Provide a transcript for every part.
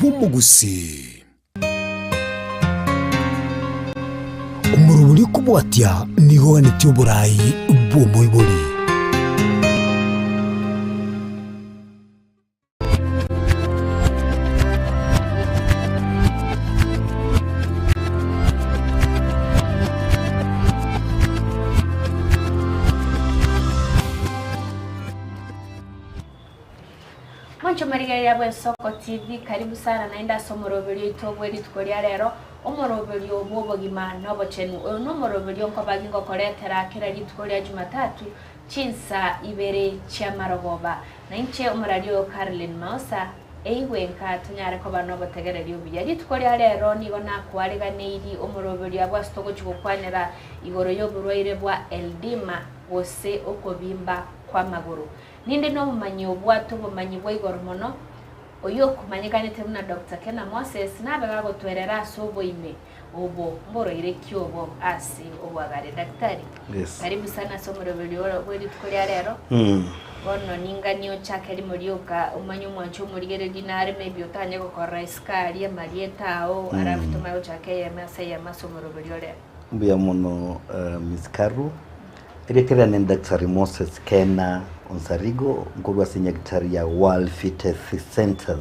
Bw'omogusii. Omorobori okobwatia nigo oganetie oborai bw'omoibori. Mwanche omorigereria bw'Ensoko TV, karibu sana naende ase omoroberio oito bwe rituko ria rero, omoroberio bw'obogima na obochenu. Oyo nomoroberio nkoba gingokoretera kera rituko ria Jumatatu chinsa ibere chi'amarogoba. Na inche omoraria oyo Caroline Maosa, eigwe nka tonyare koba nobotegereri obuya. Rituko ria rero nigo nakoareganeiri omoroberio abwo ase togochi gokwanera igoro y'oborwaire bwa Eldima gose okobimba kw'amagoro. Ninde nobomanyi obwate obomanyi bwa igoro mono, oyio okomanyekanete buna Doctor Kena Moses, nabe gagotwerera ase oboime obo mboroire ki obo ase obwagare. Daktari, Yes. karibu sana ase omoroberio oro bwe rituko ria rero. Bono ninganie ochake rimo rioka omanye omwancho omorigereria nare maybe otanye gokorora isiko aria amarieta ao alafu tomanye gochaka eyemo ase eyemo ase omoroberio ore. Mbuya mono Miss Carol. Erieta riane ni Daktari Moses Kena Onsarigo, nkorwa ase nyagetari ya World Fitness Centers.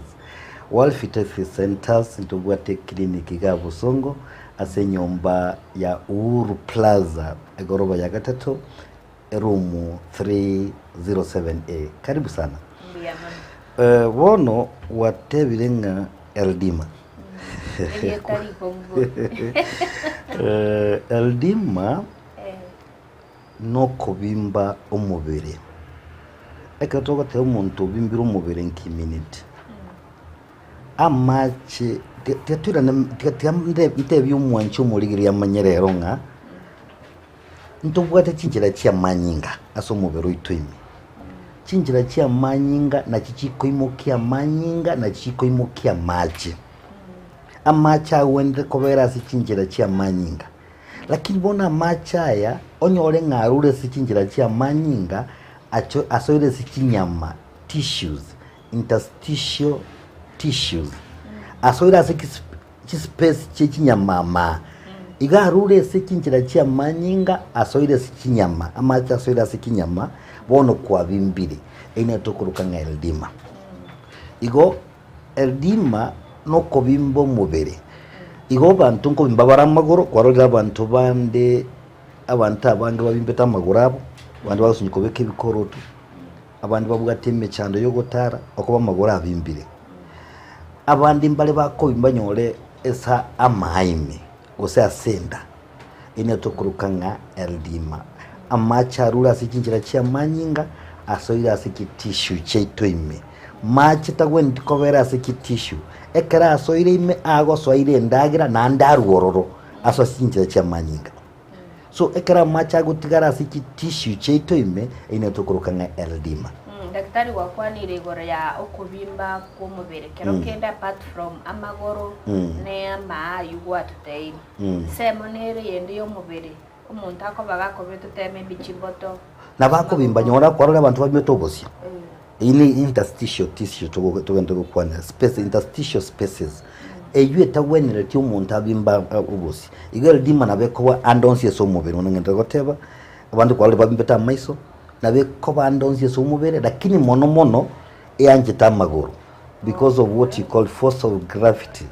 World Fitness Centers ntobwate eclinic iga Bosongo ase enyomba ya Uhuru Plaza egoroba ya gatato eroom 307A. Karibu sana. Mbuya mono. Eh, bono gwatebire ng'a Eldima. Erieta rikongu. Eh, Eldima nokobimba omobere. Ekero togoteba omonto obimbire omobere nkimineti, amache tiga toirane tiga tiga ntebie omwanchi omorigereria amanye rero ng'a, ntobwate chinchera chi'amanyinga ase omobere oito ime. Chinchera chi'amanyinga nachi chikoimokia amanyinga, nachi chikoimokia amache. Amache agwenerete kobera ase chinchera chi'amanyinga. Lakini bono amache aya, onyore ng'a arure ase chinchera chi'amanyinga, acho asoire ase chinyama, tissues, interstitial tissues, asoire ase kis chispace chie chinyama amaa. Iga arure ase chinchera chi'amanyinga, asoire ase chinyama, amache asoire ase chinyama, bono kwabimbire. Eyio nero tokoroka ng'a eldima. Igo. Eldima nokobimba omobere. Igo abanto nkobimba bare amagoro, kwarorire abanto bande, abanto abange babimbete amagoro abo, abande bagosinywa kobeka ebikoroto, abande babwate emechando ya ogotara, okoba amagoro abimbire. Abande mbare bakobimba nyore ase amaime, gose ase enda, eyio nigo tokoroka ng'a eldima. Amache arure ase chinchera chi'amanyinga, asoire ase chitissue chiaito ime. Mache tagwenereti kobera ase chitissue, ekero asoire ime agosoa ire endagera naende arwe ororo asoe ase chinchera chi'amanyinga. So ekero amache agotigara ase chitissue chiaito ime, eyio nigo tokoroka ng'a eldima. Daktari gwakwanire igoro ya okobimba kw'omobere kero kende apart from amagoro ne amaa aywo gwatoteire. Ensemo nere eyende y'omobere omonto akoba gakobetete maybe chimboto. Nabo akobimba nyora kwarora abanto babimbete obosio. Eyio ne interstitial tissue togo togende gokwanera space interstitial spaces eyio etagwenereti omonto abimbe obosio. Igo eredima nabo ekoba ande onsi ase omobere bono ng'ende goteba, abande kwarorire babimbete amaiso, nabo ekoba ande onsi ase omobere lakini mono mono eanchete amagoro because of what you call force of gravity.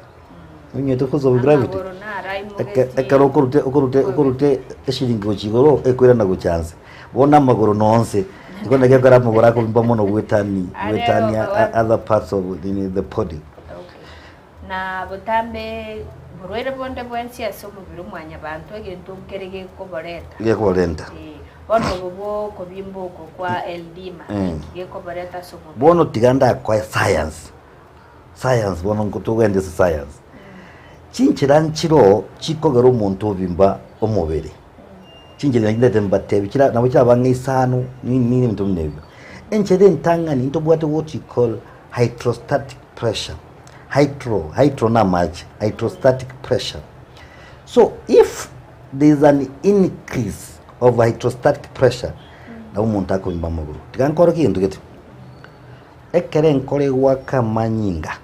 Onyete force of gravity? Amagoro naro Eke aimogetie ekero okorute okorute okorute eshiringi gochia igoro ekoirana gochia nse. Bono amagoro nonse, igo naki ekero amagoro akobimba mono goetani goetania other parts of nini the body. Okay. Na botambe borwaire bonde bwensi ase omobere o mwanyabanto egento nkere gekoboreta. Gekoborenta. Eh, bono obo bw'okobimba oko kwa eldima, ninki gekoboreta ase omobere? Bono tiga ndakoe science, science bono nko togende ase science. Chinchera nchiroo chikogera omonto obimba omobere. Chinchera nachi ndete mbatebi chira nabo chiraba ng'a isano nini nini ebinto buna ebio. Enchera entang'ani ntobwate what we call hydrostatic pressure, hydro hydro na amache, hydrostatic pressure. So if there is an increase of hydrostatic pressure, nabo omonto akobimba amagoro. Tiga nkorokie egento gete, ekero enkoro egoaka amanyinga.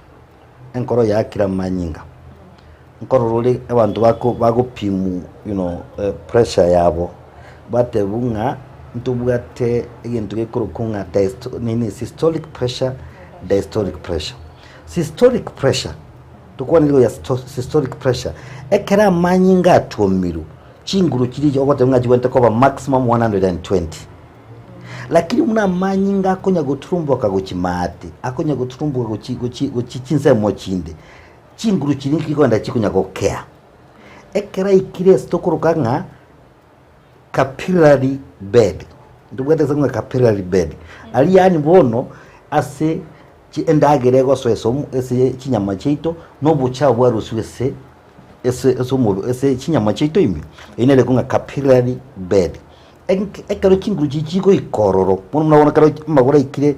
Enkoro yaakire amanyinga. Nkorora ore abanto bako bagopimwa you know pressure yabo, batebwa ng'a ntobwate egento gekorokwa ng'a diasto nini systolic pressure, diastolic pressure. Systolic pressure, tokwane igoro ya sto systolic pressure, ekero amanyinga atwomirwe, chinguru chiria ogoteba ng'a chibwenerete koba maximum 120. Lakini buna amanyinga akonya goturumboka gochia maate, akonya goturumboka gochia gochia gochia chinsemo chinde, chinguru chiria chikogenda chikonya gokea. Ekero aikire ase tokoroka ng'a capillary bed, ntobwate ase ng'a capillary bed, aria yaani bono ase chi endagera egosoa ase omo ase chinyama chiaito, na obochafu bwarusiwa ase ase ase omobe ase chinyama chiaito ime, eyio nere ekong'a capillary bed. Enk ekero chinguru chiria chigoika ororo, bono buna bono ekero amagoro aikire,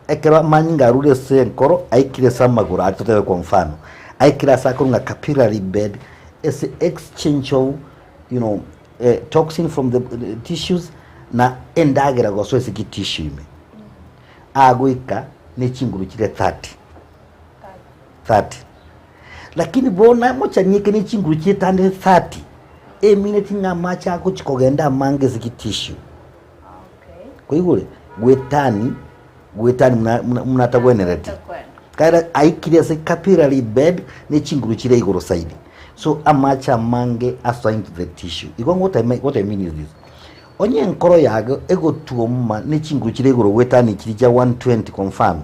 ekero amanyinga arure ase enkoro aikire ase amagoro aria totebe kwa mfano, aikire ase akorwa ng'a capillary bed, ase exchange of you know toxin from the tissues na endagera gosoa ase chitissue ime, agoika ne chinguru chire 30, 30. Lakini bono amochanieke ne chinguru chietandire 30, emineti ng'a amache agochia kogenda amange ase chitissue. Kwaigure? Gwetani, gwetani muna muna muna atagwenereti. Kaira aikire ase capillary bed ne chinguru chire igoro zaidi. So amache amange asoa into the tissue. Igo what I what I mean is this, onye enkoro yago egotuoma ne chinguru chire igoro gwetani chiria chia 120 kwa mfano,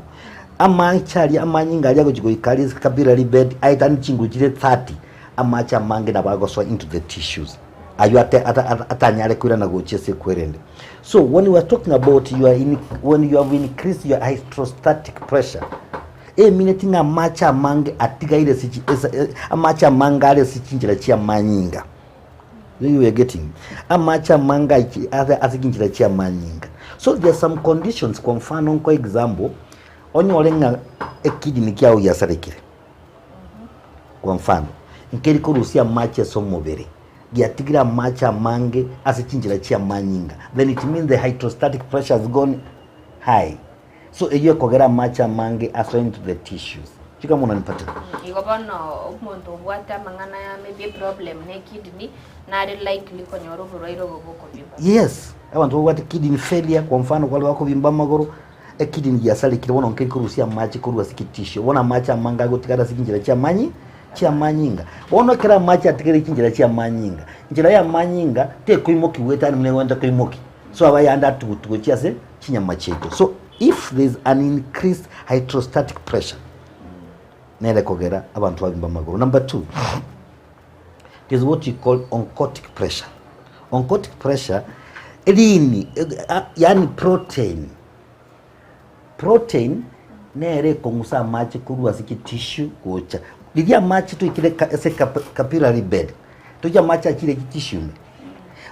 amache aria amanyinga aria agochia goika aria ase capillary bed aetanie chinguru chire 30, amache amange nabo agosoa into the tissues. Aywo ate ata ata atanyare koirana gochia ase ekwerende. So when we are talking about your in when you have increased your hydrostatic pressure, emineti ng'a amache amange atigaire ase chi ase e amache amange are ase chinchera chia amanyinga. You are getting? Amache amange aichi ase ase chinchera chia amanyinga. So there are some conditions kwa mfano nkoe example, onyore ng'a ekidney kiago giasarekire. Kwa mfano, nkeri korusia amache ase omobere, giatigire amache amange ase chinchera chi'amanyinga, then it means the hydrostatic pressure has gone high. So eyio ekogera amache amange asoe into the tissues. Sijui kama unanipata? Igo bono omonto obwate amang'ana ya maybe eproblem ne ekidney nare likely konyora oborwaire obo bokobimba. Yes, abanto babwate kidney failure, kwa mfano kware bakobimba amagoro, Ekidney giasarekire bono nkeri korusia amache korwa ase egetissue, bono amache amange agotigara ase chinchera chi'amanyi chi'amanyinga. Bono ekero amache atigaire chinchera chi'amanyinga, enchera y'amanyinga tekoimokigwa etari buna egwenerete koimokia, so aba ayande atugutwa gochia ase chinyama chiaito. So if there is an increased hydrostatic pressure, nere ekogera abanto babimba amagoro. Number two, there is what we call oncotic pressure. Oncotic pressure, riini, yaani protein, protein nere ekong'usa amache korwa ase chitissue gocha. Riria amache toikire ka ase cap capillary bed, toche amache achire chitissue ime,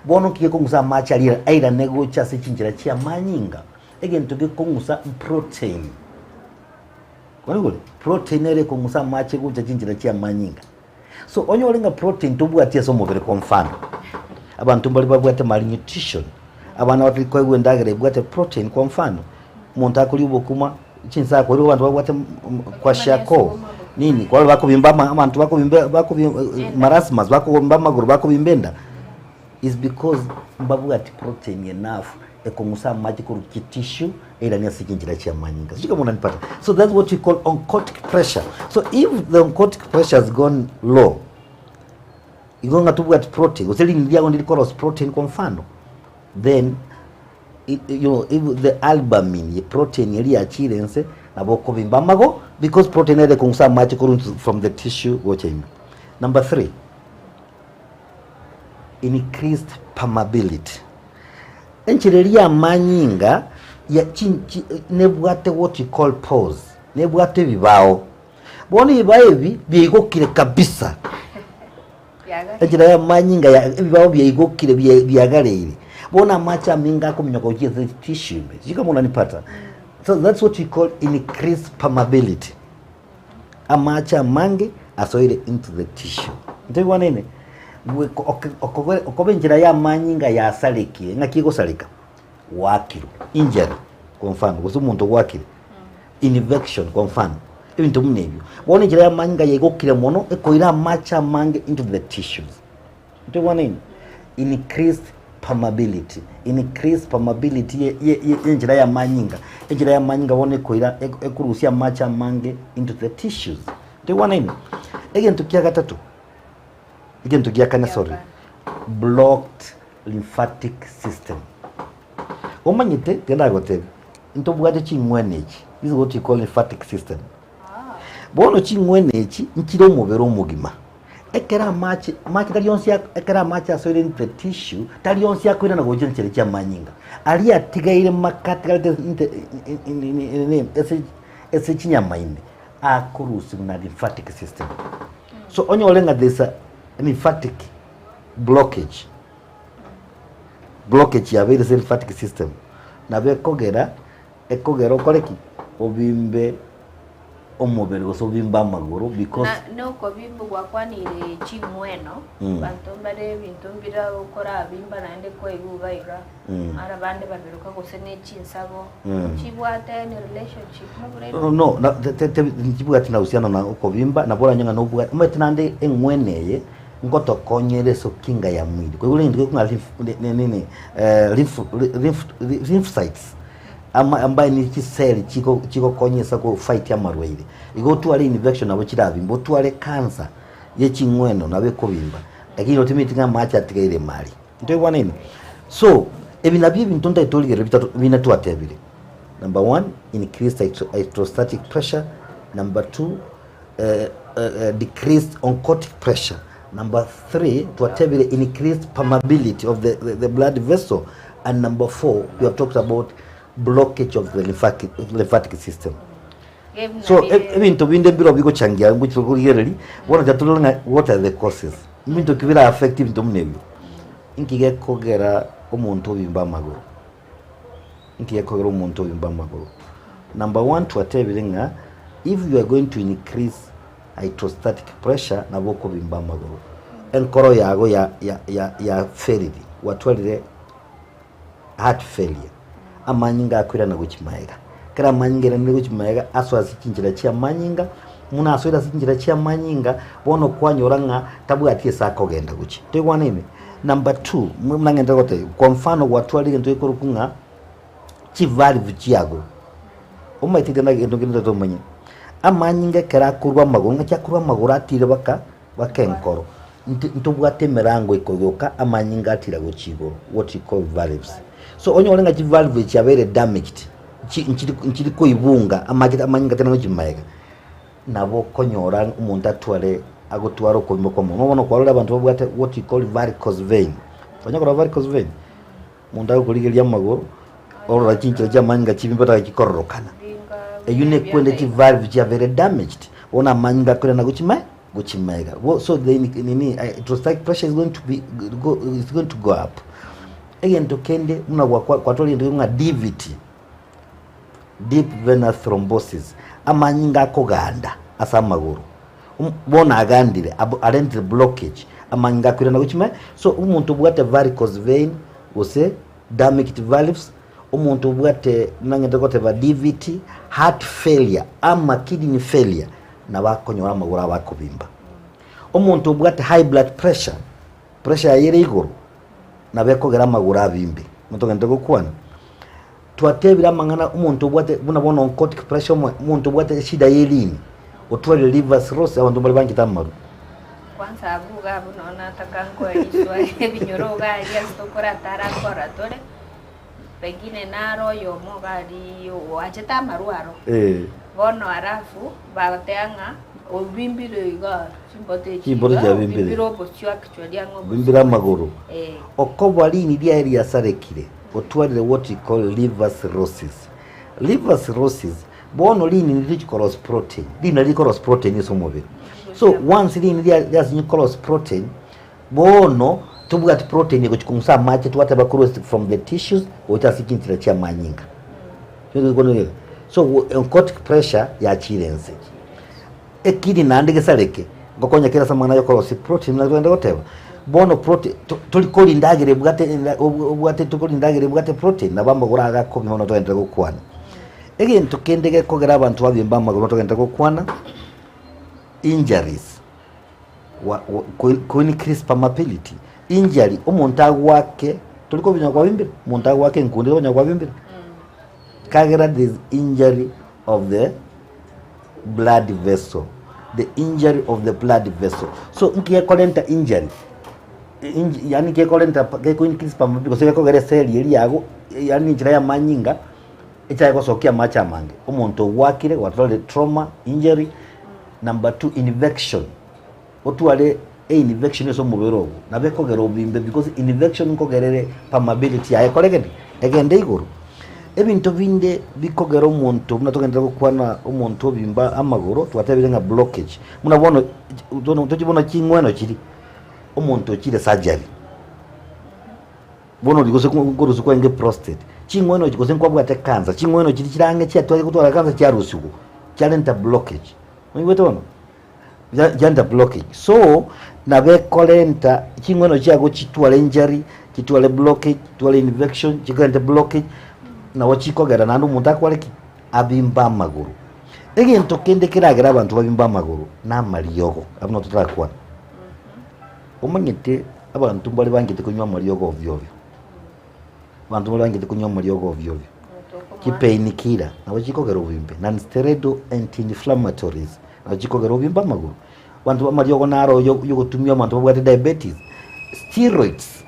bono nki gekong'usa amache aria airane gocha ase chinchera chia amanyinga, egento gekong'usa mprotein. Kwaigure? Protein nere ekong'usa amache gocha chinchera chia amanyinga. So onyore ng'a protein tobwati ase omobere kwa mfano, abanto mbare babwate malnutrition, abana batari koegwa endagera ebwate protein kwa mfano, omonto akoria obokima chinsa akoria abanto babwate kwashiakoo nini, kwaro bakobimba ama abanto bakobimba bakobi marasmus bakobimba amagoro bakobimba enda, is because mbabwati protein enough ekong'usa amache korwa chitissue Eirani ase chinchera chi'amanyinga. Sijui kama unanipata. So that's what we call oncotic pressure. So if the oncotic pressure has gone low, igo ng'a tobwati protein, gose rini riago ndiri koros protein kwa mfano, then it, you know, if the albumin, ye protein eri yachire nse, nabo okobimba amago, because protein ere ekong'usa amache korwa from the tissue gocha ime. Number three, increased permeability. Enchera eria y'amanyinga ya chi chi nebwate what you call pores, nebwate ebibao. Bono ebibao ebi biaigokire kabisa, enchera y'amanyinga ya ebibao biaigokire bia biagareire, bono amache aminga akominyoka gochia ase tissue ime, sijui kama unanipata? So that's what we call increased permeability. Amache amange asoire into the tissue. Ntoigwanaine? Goika oke okobere okoba enchera y'amanyinga yasarekire, ng'aki egosareka? Gwakirwe, injury, kwa mfano, gose omonto gwakire, infection kwa mfano. Ebinto buna ebio. Bono enchera y'amanyinga yaigokire mono, ekoira amache amange into the tissues. Ntoigwanaine? Increased permeability, increased permeability ye- ye- ye- y'enchera y'amanyinga. Enchera y'amanyinga bono ekoira eko- ekorusia amache amange into the tissues. Ntoigwanaine? Egento kia gatato, egento gia kane sorry, blocked lymphatic system. Omanyete, tiga ndagotebie, ntobwate ching'wena echi, this is what we call lymphatic system. Bono ching'wena echi nchire omobere omogima. Ekero amache, amache tari onsi ak- ekero amache asoire into the tissue, tari onsi akoirana gocha enchera chi'amanyinga. Aria atigaire maka atigarete inte nini ase ase chinyama ime, akorusiwa na lymphatic system. So onyore ng'a there is a lymphatic blockage. Blockage yabeire ase lymphatic system, nabo ekogera, ekogera okore ki? Obimbe omobere gose obimbe amagoro because. Na nokobimba gwakwanire ching'weno, abanto mbare ebinto mbire okorabimba naende kwaigwa iga iga, mara abande babiroka gose ne chinsago, chibwate any relationship noboraire? No, no, na te- te- te- nchibwati na uhusiano na okobimba, nabo oranyore ng'a nobwate, omanyete naende eng'weno eye, Ngotokonyere ase kinga ya mwili. Koigure egento gekong'a lymph nini lymph lymph lymphocytes ama ambaye ne chiseli chigo chigokonya ase go fight amarwaire. Igo otware infection nabo chirabimbe, otware cancer ye ching'weno nabo ekobimba, lakini otimanyeti ng'a amache atigaire ime aria. Ntoigwanaine? So, ebi nabio ebinto ntagete torigereria bitato binde twatebire. Number one, increased hydrostatic pressure, number two, decreased oncotic pressure. Number 3, twatebire increased permeability of the, the, the blood vessel. And number 4, we have talked about blockage of the lymphatic, lymphatic system. So ebinto binde mbiro bigochangia ngochia korigereria bono tiga torore ng'a what are the causes ebinto ki bira affect ebinto buna ebio inki gekogera omonto obimba amagoro Inki gekogera omonto obimba amagoro? Number one twatebire ng'a if you are going to increase hydrostatic pressure nabo okobimba amagoro. Enkoro yago ya ya ya ya failed, gwatwarire heart failure, amanyinga akoirana gochia magega. Ekero amanyinga airanire gochia magega asoe ase chinchera chia amanyinga, buna asoire ase chinchera chia amanyinga, bono kwanyora ng'a tabwati ase akogenda gochia. Toigwanaine? Number two, buna ng'ende gotebia, kwa mfano gwatwarire egento gekorokwa ng'a chivalve chiago, omanyete ekero egento kende totaete omanye, amanyinga ekero akorwa amagoro, ng'aki akorwa amagoro atire baka baka enkoro, nti ntobwate emerango ekoyoka amanyinga atira gochia igoro, what you call valves. So onyore ng'a chivalve echi chiabeire damaged, chi nchiri nchiri koibunga amache amanyinga tari gochia magega. Nabo okonyora omonto atware agotwara okoimwa kw'omonwa. Bono kwarora abanto babwate what you call varicose vein. Onya korora varicose vein? Omonto agokorigereria amagoro, orora chinchera chi'amanyinga chibimba mpaka chikororokana. Eyio nekwende chivalve chiabeire damaged, bono amanyinga akoirana gochia ma gochia magega. Bo so the nini hydrostatic pressure is going to be go is going to go up. Egento kende buna gwakwa kwatwarire egento ng'a DVT. Deep venous thrombosis, amanyinga akoganda ase amagoro, bono agandire, arentire blockage, amanyinga akoirana gochia ime, so omonto obwate varicose vein, gose damaged valves, omonto obwate buna ng'ende goteba DVT, heart failure, ama kidney failure, nabo akonyora amagoro abo akobimba. Omonto obwate high blood pressure, pressure yaye ere igoro, nabo ekogera amagoro abimbe, notogente gokwana. Twatebire amang'ana omonto obwate buna bono oncotic pressure omo omonto obwate eshida ye rini, otwarire liver cirrhosis abanto mbare banchete amarwa. Kwanza abwo iga abwo nonye nataka nkoe riswali ebinyoro iga aria ase tokoratara nkorora tore, pengine naro oyomo iga aria oachete amarwa aro, bono alafu bagoteba ng'a obimbire iga chimboto echi Chimboto iga, chiabimbire. obimbire obosio actually ang'e obosio Obimbire amagoro. Eh. Okoba rini riaye riasarekire. Otwarire what we call liver cirrhosis. Liver cirrhosis, bono rini nirichi korosia protein, rini nari rikorosia protein ase omobere. So once rini ria riasinyi korosia protein, bono tobwati protein egochi kong'usa amache twateba korwa from the tissues gocha ase chinchera chia amanyinga. So oncotic pressure yachire inse. Ekini naende gesareke, ngokonya kere ase amang'ana ay'okorosia protein buna togende goteba. Bono protein to tori koria endagera ebwate enda obwate tokoria endagera ebwate protein nabo amagoro aga akobima buna togenderere gokwana. Egento kende gekogera abanto babimba amagoro togende gokwana, injuries, wa- wa- ko- ko increase permeability, injury, omonto agoake, tori kobinyora kwabimbire? Omonto agoake enkundi tokonyora kwabimbire? Ekagera there is injury of the blood vessel, the injury of the blood vessel. So nki gekorenta injury? Inj- yaani gekorenta geko increase permeability gose gekogera eseli eria yago yaani enchera ya amanyinga Echaye gosokia amache amange, omonto ogwakire gwatorire trauma, injury, number two infection, otware einfection ase omobere ogo, nabo ekogera obimbe because infection nkogera ere permeability yaye ekore gete? Egende igoro. Ebinto binde bikogera omonto buna togenderere gokwana omonto obimba amagoro, twatebire ng'a blockage, buna bono tochi bono ching'weno chiria, omonto ochire surgery. Bono oria gose nkorusia kwarenge prostate, ching'weno echi gose nkwabwate cancer, ching'weno chiria chire ang'e chiatware gotwara cancer chiarusigwa, chiarenta blockage, oigwete bono? Chia chiarenta blockage. So, nabo ekorenta ching'weno chiago chitware injury, chitware blockage, chitware infection, chikorente blockage, nabo chikogera naende omonto akore ki? Abimbe amagoro. Egento kende keragere abanto babimbe amagoro, na amariogo, abwo nabo totarakwana. Omanyete abanto mbare bangete konywa amariogo ovyo ovyo, abanto mbare bangete konywa amariogo ovyo ovyo, chipain killer nabo chikogera obimbe, non steroidal anti inflammatories nabo chikogera obimbe amagoro. Abanto amariogo naro yo yogotumia abanto babwate diabetes, steroids,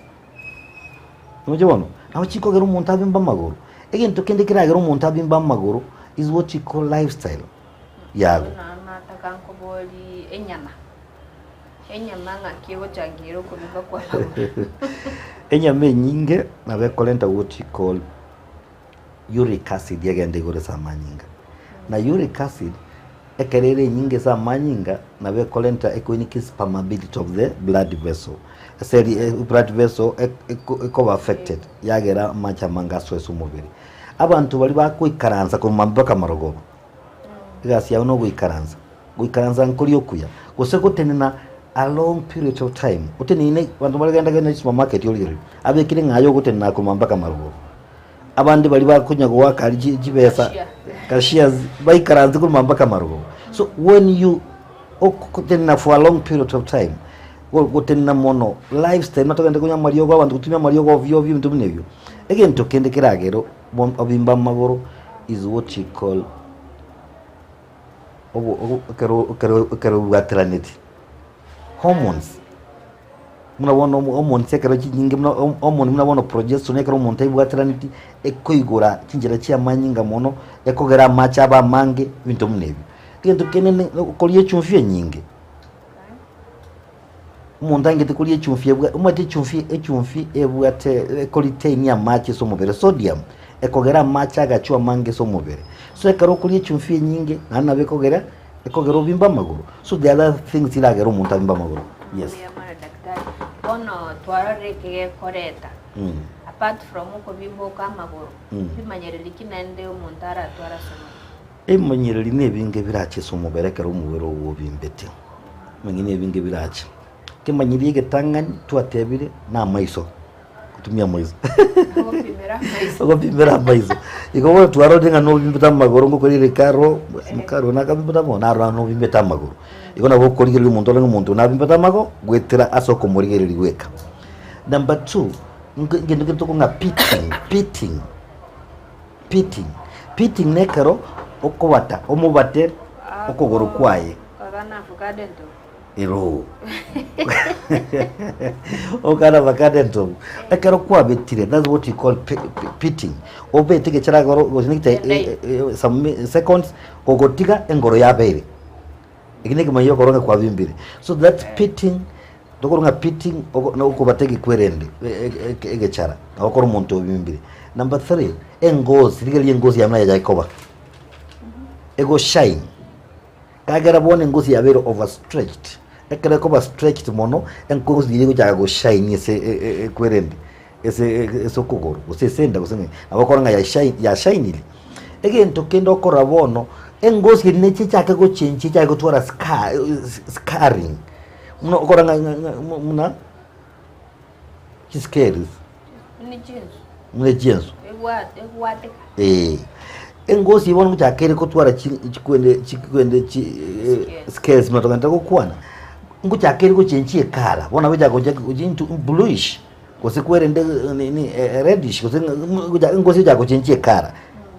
omoche bono, nabo chikogera omonto abimbe amagoro. Egento kende keragere omonto abimbe amagoro is what we call lifestyle yago. Nataka nkoborie enyama. Enyama ng'aki egochangira okobimba kw'amagoro? Enyama enyinge nabo ekorenta what you call uric acid egende igoro ase amanyinga. Na uric acid ekero ere enyinge ase amanyinga nabo ekorenta eko increase permeability of the blood vessel. Ase eri blood vessel ekoba affected yagera amache amange asoe ase omobere. Abanto baria bagoikaransa korwa mambia mpaka marogoba. Egasi yao nogoikaransa, goikaransa nkoria okuya, gose gotenena a long period of time, oteneine abanto baregenda genda supermarket origereria, abekire ng'a aye ogotenena korwa mpaka marogoba. Abande baria bakonya goaka aria chi chibesa, Cashier. cashiers, baikaranse korwa mpaka marogoba. So when you ogotenena for a long period of time, go gotenena mono, lifestyle buna togende konywa amariogo abanto gotumia amariogo ovyo ovyo ebinto buna ebio, egento kende keragere obimbe amagoro is what you call obo obo ekero ekero ekero obwateraneti hormones buna bono omo hormones ekero chinyinge buna hormone buna bono progesterone ekero omonto aibwateraneti, ekoigora chinchera chia amanyinga mono, ekogera amache abe amange, ebinto buna ebio. Egento kende ne okoria echumbi enyinge. Omonto angete koria echumbi ebwa omanyete echumbi echumbi ebwate ekoretain amache ase omobere sodium, ekogera amache agachwe amange ase omobere. So ekero okoria echumbi enyinge, naende nabo ekogera ekogera obimbe amagoro. So there are other things chiragere omonto abimbe amagoro, yes. Mbuya mono daktari. Bono twarorire eke gekoreta, apart from okobimba oko amagoro, bimanyereri ki naende omonto aratware ase omobere? Ebimanyereri na ebinge birache ase omobere ekero omobere ogo obimbete. Ebimanyereri na ebinge birache. Ekemanyereri egetang'ani twatebire na amaiso, gotumia amaiso. Ogopimera amaiso. Ogopimera amaiso. Igo bono twarorire ng'a nobimbete amagoro ngokorire karo, mokaro nakabimbete amagoro, narora nobimbete amagoro. Igo nabo okorigereria omonto orore ng'a omonto oyo nabimbete amago, goetera ase okomorigereria gweka. Number two, nko egento kere tokong'a pitting, pitting. Pitting, pitting nekero okobata omobate okogoro kwaye. Okagana avocado entobu. Eroo. Okagana avocado entobu. Ekero kwabetire, that's what you call pitting. Obete egechara igoro gose nekite some seconds, gogotiga engoro yabeire. Eki nekemanyererio okoro ng'a kwabimbire. So that pitting, tokoro ng'a pitting oko na okobata egekwerende egechara, nabo okore omonto obimbire. Number three, engosi, rigereria engosi yane naye yakoba, egoshine, ekagera bono engosi yabeire overstretched, ekero ekoba stretched mono, engosi eywo egochaka goshine ase ekwerende. ase ase okogoro, gose ase enda gose ng'ai, nabo okora ng'a yashai yashainire. Egento kende okorora bono, engosi eria neche echake gochenchia echake gotwara scar scarring, buna okora ng'a ng'a ng'a buna chiscales, Buna chinsu. buna chinsu. Egwa egwateka. Eeh. Engosi bono ngochaka ere kotwara chi chikwende chikwende chi scales buna togenda gokwana, ngochaka ere gochenchia ecolour, bono nabo egochaka gocha gochia into bluish, gose kwerende nini reddish gose ng'a engosi egochaka gochenchia ecolour,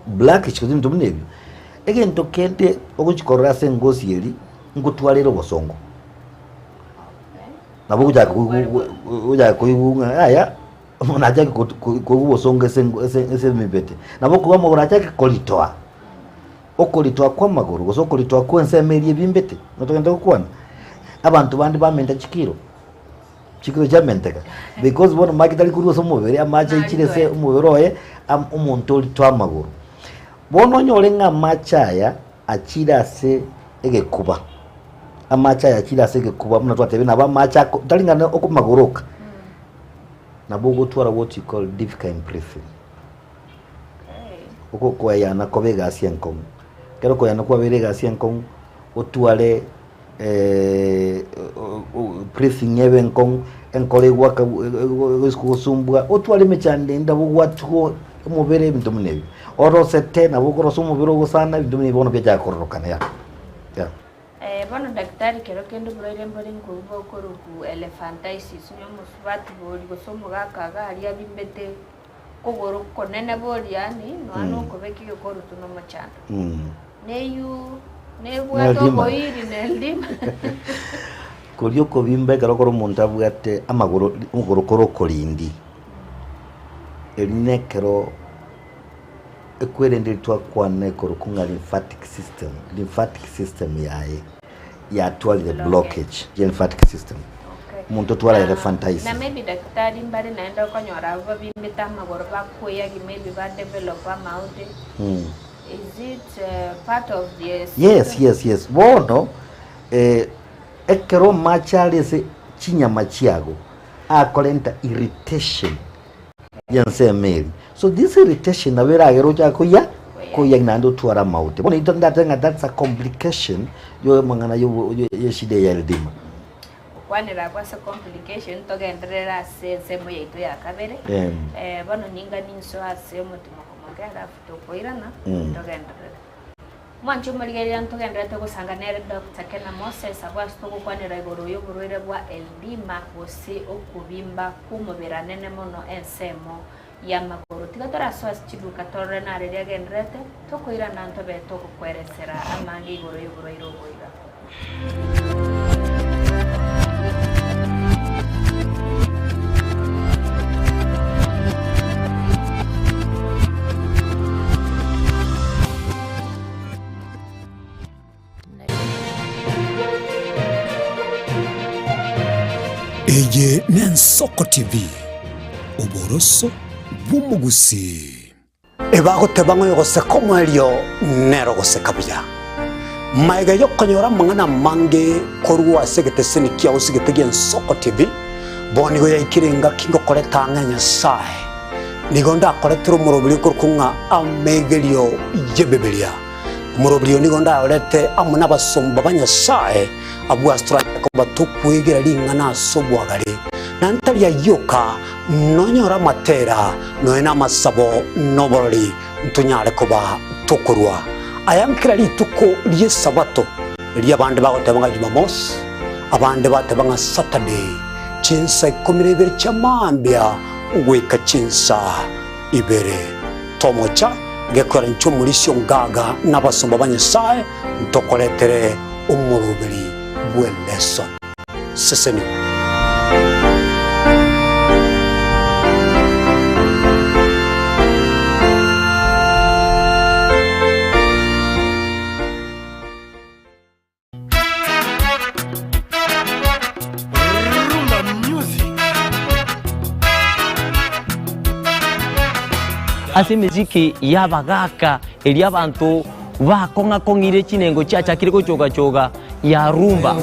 blackish gose ebinto buna ebio. Egento kende ogochi korora ase engosi eria, ngotwara ere obosongo. Nabo ogochaka ogochaka koigwa ng'a yaya. Omonto achake koigwa obosongo ase ase ase emebete, nabo okogwa amagoro achake koritoa, okoritoa kwa amagoro gose okoritoa kwa ensemo eria ebimbete, notogende gokwana. Abanto bande bamenta chikiro, chikiro chiamenteka, because bono mache tari korwa ase omobere, amache aichire ase omobere oye, am omonto oritoa amagoro. Bono onyore ng'a amache aya achire ase egekuba, amache aya achire ase egekuba buna twatebire nabo amache ako tari ng'a na okomagoro oka. Nabo ogotwara what you call difficult in breathing. Oko koeyana kobe egasi enkong'u. Ekero okoeyana kwabeire egasi enkong'u, otware breathing ebe enkong'u, enkoro egwaka gosumbua, otware emechando ende nabo ogwatiwa omobere ebinto buna ebio. Orosete nabo okorosa omobere ogosana ebinto buna ebio bono biachaka kororokana yeah, yeah. Bono daktari kero kende oborwaire mbore nkoigwa bokorokwa elephantiasis onye omosubati bori gose omogaka iga aria abimbete kogoro konene bori yaani nonya na okobeka egekorutu na omochando. Neywo nebwate Neldima. oboiri na eldima. Koria okobimba ekero kore omonto abwate amagoro okogoro kore okorindi, eri nekero Ekwerende twakwana ekorokwa ng'a lymphatic system, lymphatic system yaye yatwarire blockage ye lymphatic system. Omonto otwara elephantiasis. Na maybe daktari mbare naende okonyora abwo babimbete amagoro bakoyagi maybe ba develop amaote is it part of the Yes, yes, yes. Bono ekero amache are ase chinyama chiago akorenta irritation y'ensemo eria. So this irritation nabo eragere ochake koyia koyia naende otware amaute. Bono intwe ndatebe ng'a that's a complication y'amang'ana y'obo y'eshida eye ya edema. Gokwanera abwo ase complication togenderere ase ensemo yaito ya kabere. Bono ninga ninsoe ase omotimoko moke alafu tokoirana togenderere. Mwanche omorigereria ntogendererete gosanga nere Doctor Kena Moses abwo ase togokwanera igoro y'oborwaire bwa Eldima gose okobimba kw'omobere anene mono ensemo y'amagoro. Tiga torasoe ase chiduka torore nare riria agendererete, tokoirana ntobe togokweresera amange igoro y'oborwaire obo iga. Eye n'Ensoko TV, oboroso bw'omogusii. Ebagoteba ng'a oyogoseka omoerio nere ogoseka buya. Magega y'okonyora amang'ana amange korwa ase egeteseni kiao ase egete gi'Ensoko TV, bono nigo yaikire engaki ngokoreta ang'e Nyasae. Nigo ndakoretere omoroberi okorokwa ng'a Amegerio y'Ebibilia. Omoroberi oyo nigo ndayorete amo nabasomba ba Nyasae, abwo ase toranyare koba tokwegera ring'ana ase obwagare, na ntari ayio oka, Nonyore amatera, nonya namasabo, na oborori, ntonyare koba tokorua aya kera rituko ri'Esabato, erio abande bagoteba ng'a Jumamosi, abande bateba ng'a Saturday, chinsa ikomi na ibere chia mambia goika chinsa ibere. Tomocha gekora inche omorisia ongaga na abasomba ba Nyasae ntokoretere omoroberi bw'elesson. Seseni. Rumba music. Ase emesiki y'abagaaka eria abanto bakong'a-kong'ire chinengo chiachakire gochoga-choga, ya rumba.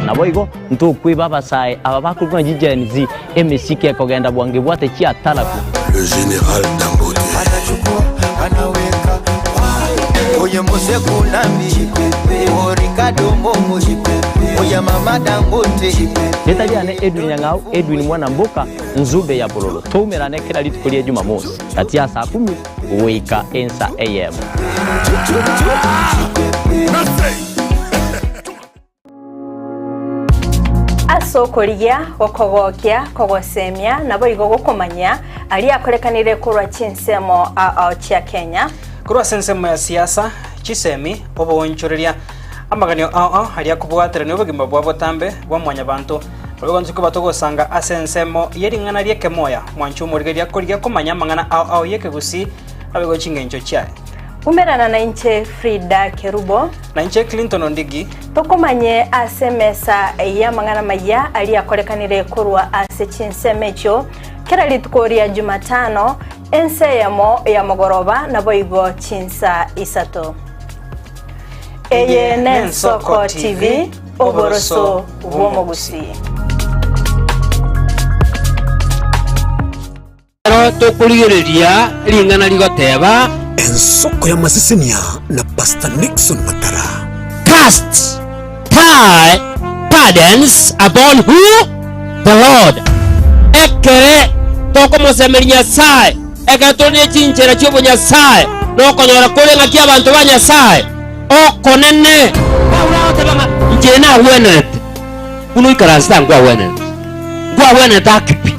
Naboigo ntokweba abasae aba bakorokwa ng'a Gen Z, emesiki ekogenda bwango ebwate chiataraku. Le général Dangote. Oye Mose Kunambi, o Ricardo Momo, oye Mama Dangote. Rieta riane Edwin Nyang'au, Edwin Mwana Mboka, Nzube ya Bololo. Toumerane kera rituko ria Jumamosi, gati ya saa kumi goika ensa eyemo. Ase okorigia, gokogokia, kogosemia, naboigo gokomanyia aria akorekanire korwa chinsemo ao ao chia Kenya. Korwa ase ensemo ya siasa, chisemi, oboonchoreria, amaganio ao ao aria akobwaterania obogima bwa botambe bwa mwanyabanto, Naboigo intwe koba togosanga ase ensemo ye ring'ana ri'ekemoya, mwanche omorigereria korigia komanya amang'ana ao ao y'ekegusii, naboigo chingencho chiaye. Umerana nainche Frida Kerubo. Na inche Clinton Ondigi. Tokomanye ase emesa y'amang'ana maya aria akorekanire korwa ase chinsemo echio kera rituko ria Jumatano, ensa eyemo ya mogoroba naboigo chinsa isato. Eye n'Ensoko TV, oboroso bw'omogusii. Ekero tokorigereria ring'ana rigoteba. Ensoko y'amasesenia na Pastor Nixon Matara. Cast thy burdens upon who? The Lord. Ekere tokomosemeria Nyasae, ekero tore ne chinchera chi'obonyasae, nokonyora kore ng'aki abanto ba Nyasae okonene. Paulo agoteba ng'a inche nagwenerete buna oikaransete aa nkwagwenerete, nkwagwenerete ake pi.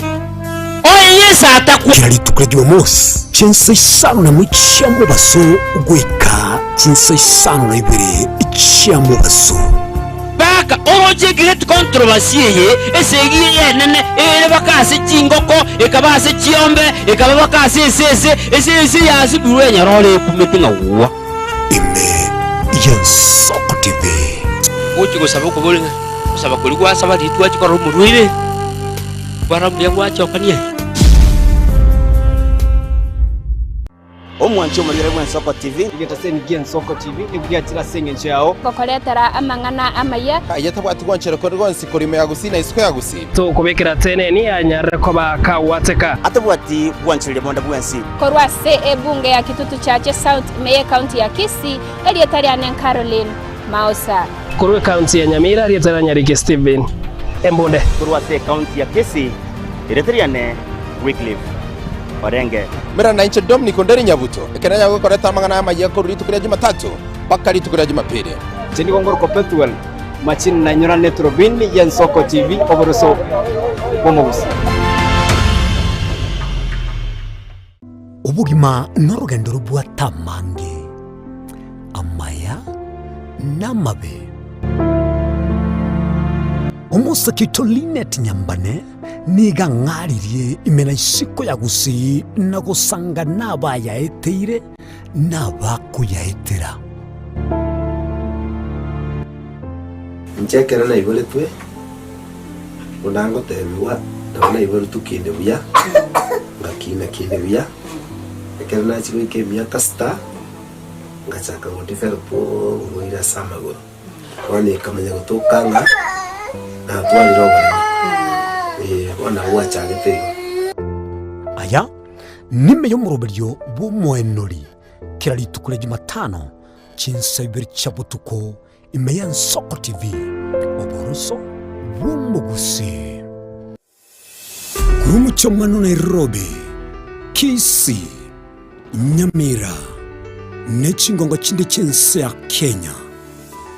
Oye Yeso atakwa. Kera rituko ria Jumamosi, chinsa isano nemo chia mobaso goika chinsa isano na ibere chia mobaso. Baka oroche egreat controversy eye, esegi eye enene ere baka ase chingoko, ekaba ase chiombe, ekaba baka ase esese, esese yasibirwe enyororo ekumete ng'a gwa. Ime y'Ensoko TV. Gochia gosaba okobori ng'a gosaba koria gwasaba riria twachia korora omorwaire, kwarora mbuya gwachokania. Omwanchi omorigere bw'Ensoko TV. Egetaseni gi'Ensoko TV nigo giachire ase engencho yao. Gokoretera amang'ana amaya. Aye tabwati gwanchera kore gonsi korwa ime ya Gusii na isiko ya Gusii. Tokobekera teneni anyarire koba kagwateka. Atabwati gwanchereria bonde bwensi. Korwa ase ebunge ya Kitutu Chache South ime y'Ecounty ya Kisii, erieta riane Caroline Maosa. Korwa ecounty ya Nyamira, erieta ria Nyariki Stephen Embunde. Korwa ase ecounty ya Kisii, erieta riane Wycliffe Orenge. Mera nainche Dominic Onderi Nyabuto, ekero nanyare gokoreta amang'ana amayia korwa rituko ria Jumatatu mpaka rituko ria Jumapili. Inche nigo ngorokwa Pethuel Machini nainyora eturubini y'Ensoko TV oboroso bw'omogusii. Obogima norogendo robwate amange, amaya na amabe. Omosake oito Linet Nyambane nigo ang'aririe ime na isiko ya Gusii na gosanga nabayaeteire na abakoyaetera. Inche ekero naiboretwe, buna ngotebigwa, nabo naiboretwe kinde buya, ngakina kinde buya, ekero nachia goika emiaka sita, ngachaka go develop oborwaire ase amagoro. Bono ekamanya gotoka ng'a natwarire oboremo, eh, bono nabo gwachagete igo. Aya nime y'omoroberio bw'omoenori kera rituko ria Jumatano chinsa ibere chia botuko ime y'Ensoko TV, oboroso bw'omogusii. Korwa omochie omwana o Nairobi, Kisii, Nyamira, ne chingongo chinde chi'ense ya Kenya,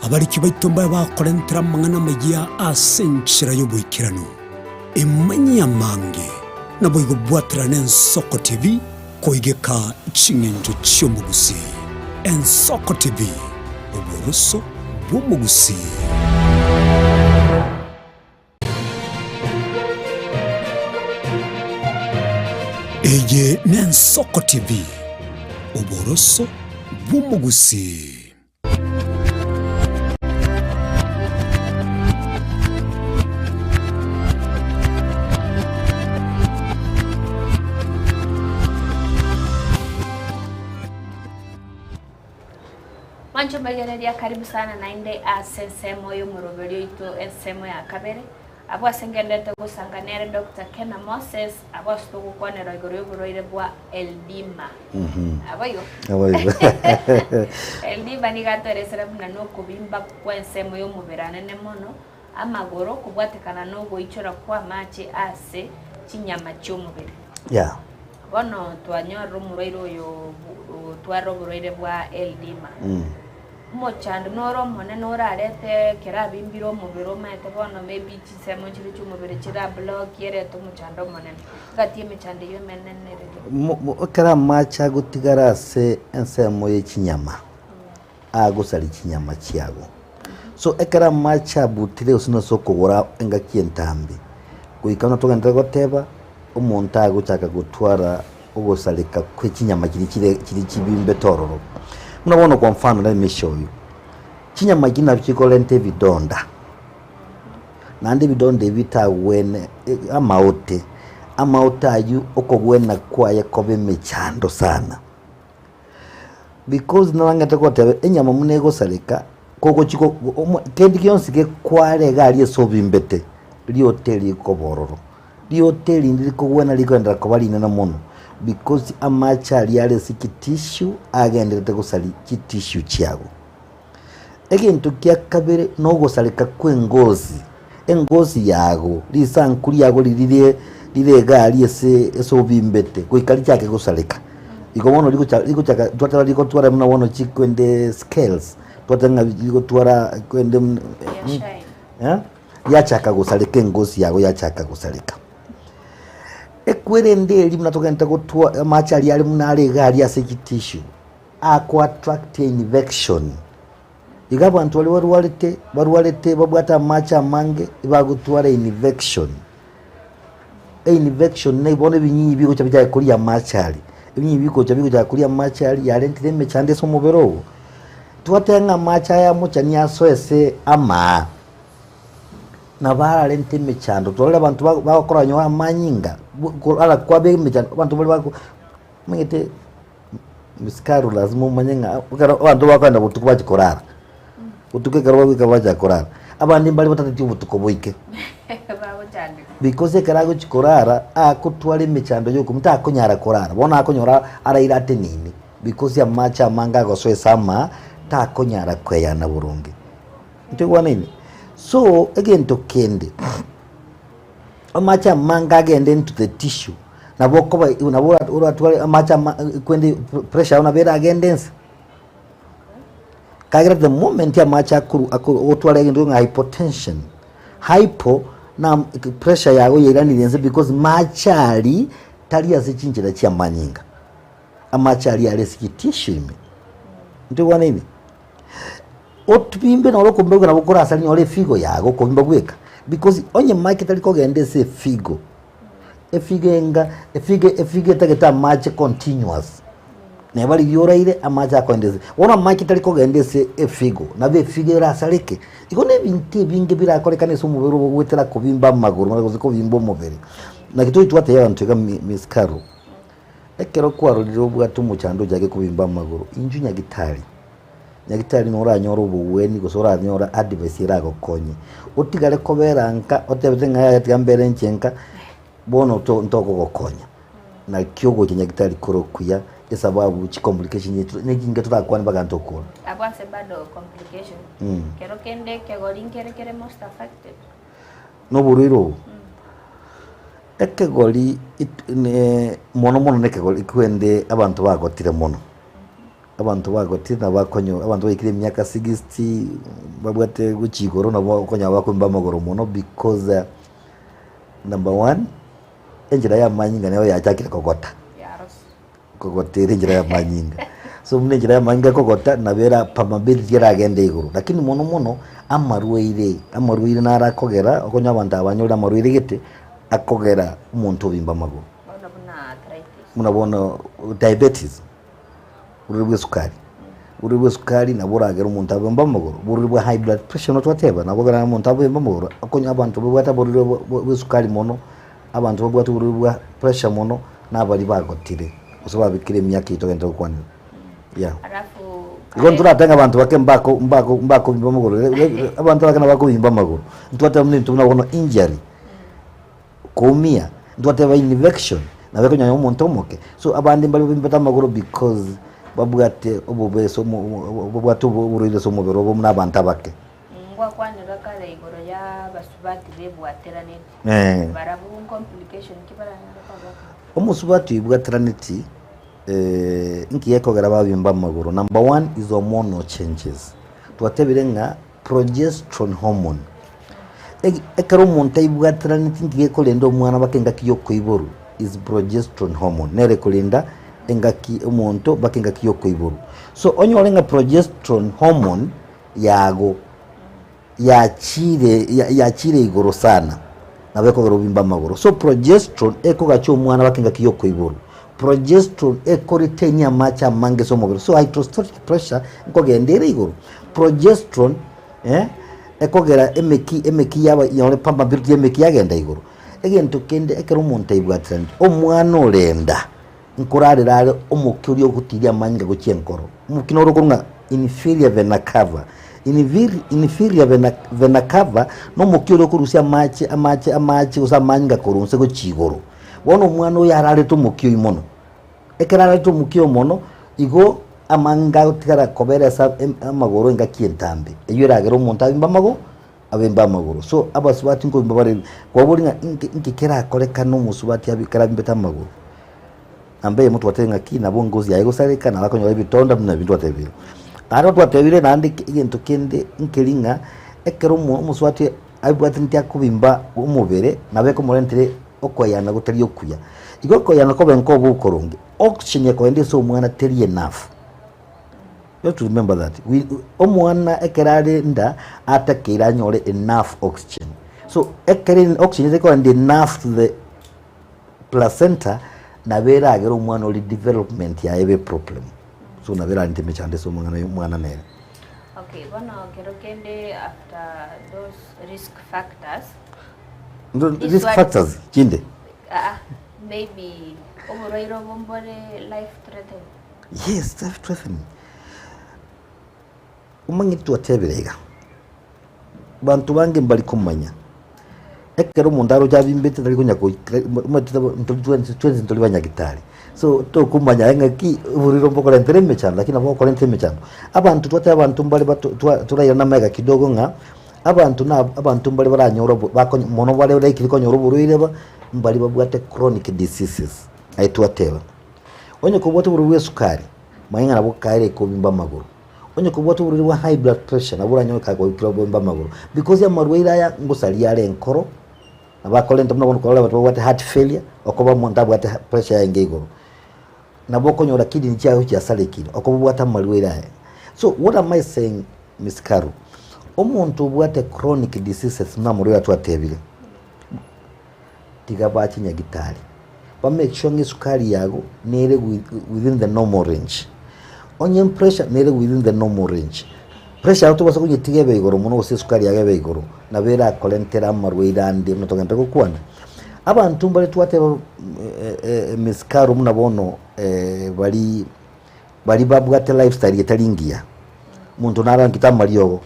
abariki baito mbabe bakorentera amang'ana amayia ase enchera y'oboikeranu. Emanyie amange, naboigo bwaterane Ensoko TV Koigeka ching'encho chi'omogusii. Ensoko TV, oboroso bw'omogusii. Eye n'Ensoko TV, oboroso bw'omogusii. Mwanche omorigereria karibu sana naende ase ensemo y'omoroberio oito ensemo ya kabere. Abwo ase ngenderete gosanga nere Doctor Kena Moses, abwo ase togokwanera igoro y'oborwaire bwa Eldima. Aboigo? Aboigo. Eldima nigo atoeresera buna nokobimba kw'ensemo y'omobere anene mono, amagoro, kobwatekana nogoichora kw'amache ase chinyama chi'omobere. Yeah. Bono twanyorire omorwaire oyo otwarire oborwaire bwa Eldima. Omochando noro omonene orarete ekero abimbire omobere omanyete bono maybe chinsemo chire chi'omobere chira block erete omochando omonene. Gati emechando eyio emenene ere. Mo- mo- Ekero amache agotigara ase ensemo ye chinyama, agosaria chinyama chiago. So ekero amache abutire gose nase okogora engaki entambe, goika buna togenderere goteba, omonto agochaka gotwara ogosareka kwe chinyama chiria chire chiria chibimbete ororo. Buna bono kwa mfano let me show you, chinyama echi nabo chikorenta ebidonda, naende ebidonda ebi bitagwene amaote, amaote aywo okogwena kwaye koba emechando sana. Because narangete goteba enyama buna egosareka, kogochi go omo kende gionsi gekware iga aria ase obimbete, riote rikoba ororo. Riote rinde rikogwena rikoenderera koba rinene mono, because amache aria are ase chitissue agenderete gosaria chitissue chiago. Egento kia kabere na ogosareka kwa engosi, engosi yago, risanku riago riria rire rire iga aria ase ase obimbete goika richake gosareka. Igo bono rigocha rigochaka twateba rigotwara buna bono chikwende scales, twateba ng'a rigotwara kwende muna eh, riachaka gosareka engosi yago yachaka gosareka. Ekwerende eria buna togente gotwa amache aria are buna are iga aria ase chitissue, ako attract infection. Iga abanto baria barwarete, barwarete babwate amache amange, ebagotwara infection. Einfection ne bono ebinyinyi bigocha bichake koria amache aria, ebinyinyi bigocha bigochaka koria amache aria yarentire emechando ase omobere ogo. Twateba ng'a amache aya amochani asoe ase amaa, nabo ararente emechando. Twarorire abanto bago bagokora nyowe amanyinga, ara kwabe emechando, abanto baria bako omanyete. Misikaro lazima omanye ng'a ekero abanto bakogenda botuko bachia korara, botuko ekero bagoika bachaka korara, abande mbare batateti obotuko boike. Bagochandeka. Because ekero agochia korara, agotwara emechando ya okomwa takonyara korara, bono akonyora araire atenene because amache amange agosoa ase amaa, takonyara koeyana boronge. Ntoigwanaine? So, egento kende. Amache amange agende into the tissue, nabo okoba nabo ora oratware amache ama kwende pressure yao nabo eragende nse. Ekiagera the moment amache akorwa akorwa ogotwara egento ng'a hypotension, hypo na pressure yago yairanire nse because mache aria tari ase chinchera chia amanyinga, amache aria are ase chitissue ime, ntoigwanaine? Otubimbe noro okombegwa nabo korasari nyore efigo yago okobimba bweka because onye mache tari kogenda ase efigo, efigo enga efigo efigo etagete amache continuous, neba riria oraire amache akoenda ase bono amache tari kogenda ase efigo nabo efigo erasareke. Igo na ebinto ebinge birakorekane ase omobere obo goetera kobimba amagoro mara gose kobimba omobere. Naki tochi twatebia abanto iga mi Miss Carol, ekero kwarorire obwate omochando ochake kobimba amagoro, inchuo nyagitari. Nyagetari noranyore obogweni gose oranyore advice eragokonye, otigare kobera nka otebete ng'a yaya tiga mbere inche nka, bono to ntokogokonya. Naki ogocha nyagetari kore okuya esababu chicomplication echi nechinge torakwane mpaka ntokore. Abwo ase bado complication, kero kende ekegori nkere kere most affected. Noborwaire obo, ekegori it ne mono mono na ekegori kwende abanto bagotire mono. Abanto bagotire nabo bakonyora, abanto baikire emiaka sixty, babwate gochia igoro nabo okonyora bakoimba amagoro mono because number one, enchera ya amanyinga nero yachakire kogota, kogota ere enchera ya amanyinga. So buna enchera ya amanyinga ekogota, nabo era permeability eragende igoro, lakini mono mono, amarwaire, amarwaire naro akogera okonyora abanto aba banyorire amarwaire gete, akogera omonto obimba amagoro. Bono buna arthritis. Buna bono diabetes. Oborwaire bwa esukari, oborwaire bwa esukari nabo boragere omonto abembe amagoro, oborwaire bwa high blood pressure buna twateba nabo bokogera omonto abembe amagoro, okonya abanto babwate oborwaire bwa bwa esukari mono, abanto babwate oborwaire bwa pressure mono, na abaria bagotire, gose babekire emiaka eywo togente gokwanera, yeah. Alafu. Igo ntorate ng'a abanto bake mbako mbako mbakobimba amagoro, abanto bake nabakobimba amagoro. Ntwateba buna ebinto buna bono injury, koumia, ntwateba infection, nabo ekonyonya omonto omoke. So abande mbare babimbete amagoro because babwate obobe ase omo omo babwate oborwaire ase omobere obo buna abanto abake. Ngwakwanera kare igoro ya abasubati bebwateraneti, Eh. barabwo complication ki baranyare koba? Omosubati oibwateraneti inki gekogera babimba amagoro? Number one is hormonal changes. Twatebire ng'a progesterone hormone, egi ekero omonto aibwateraneti inki gekorenda omwana mpaka engaki ya okoiborwa is progesterone hormone, nere ekorenda engaki omonto mpaka engaki ya okoiborwa. So onyore ng'a progesterone hormone yago yachire yachire igoro sana, nabo ekogera obimbe amagoro. So progesterone ekogacha omwana mpaka engaki ya okoiborwa. Progesterone ekoretainia amache amange ase omobere, so hydrostatic pressure nkogenda ere igoro. Progesterone eh, ekogera emeki emeki yaba yore permeability ya emeki yagenda igoro. Egento kende ekero omonto aibwatiraneti, omwana orenda. Nkorarera are omokia oria ogotiria amanyinga gochia enkoro. Omokia noro okorwa ng'a inferior vena cava. Inferior vena, vena cava nomokia oria okorusia amache amache amache gose amanyinga korwa inse gochia igoro. Bono omwana oyo ararete omokia oyio mono. Ekero ararete omokia oyo mono, igo amanyinga agotigara kobera ase amagoro engaki entambe. Eyio eragere omonto abimbe amago. Abembe amagoro. So abasubati nkobimba bare kwaboria ng'a inki inki kerakorekane omosubati abe ekero abimbete amagoro. Namba eyemo twatebire ng'aki nabo ngozi yaye egosareka nabo akonyora ebitonda buna ebio twatebire. Naende twatebire naende egento kende nkeri ng'a ekero omo omosubati abwataneti akobimba omobere nabo ekomorentere okoyana gotari okuya. Igo okoyana kobe nkobe okoronge, oxygen ekoenda ase omwana teri enough. You have to remember that we, omwana ekero are nda atakeire anyore enough oxygen so ekero oxygen tekogenda enough to the placenta nabo eragere omwana ori development yaye ebe problem so nabo erarente emechando ase omong'ana oyo omwana nere. Okay, bono kero kende after those risk factors Ndo- This risk one- factors chinde ah, maybe oborwaire obo mbore life threatening. Yes, life threatening. Omanyete twatebire iga, banto bange mbari komanya, ekero omonto aroche abimbete tari konya goika omanyete ntori twensi twensi ntori banyagitari, so tokomanya aye ng'aki oborwaire mbokorentera emechando lakini nabo bokorenta emechando. Abanto twateba abanto mbare bato twa torairane amaiga kidogo ng'a, abanto na abanto mbare baranyore obo bakonya mono bare likely konyora oborwaire aba, mbari babwate chronic diseases, aye twateba. Onye kobwate oborwaire bwa esukari, manya ng'a nabo kaere kobimba amagoro. Onye kobwate oborwaire bwa high blood pressure, nabo oranyore kagoikera kobimba amagoro. Because amarwaire aya ngosaria are enkoro, nabo akorenta buna bono korora abanto babwate heart failure, okoba omonto abwate pressure yaye enga igoro. Nabo okonyora kidney chiago chiasarekire, okoba obwate amarwaire aya. So what am I saying Miss Caro, omonto obwate chronic diseases buna amarwaire aya twatebire, tiga bache nyagitari ba make sure ng'a esukari yago nere within the normal range, onye pressure nere within the normal range, pressure yago tobasa konyetiga ebe igoro mono gose esukari yago ebe igoro nabo erakorentere amarwaire ande buna togenda gokwana. Abanto mbare twateba Miss Caro buna bono baria baria babwate lifestyle etari engiya, omonto narankete amariogo.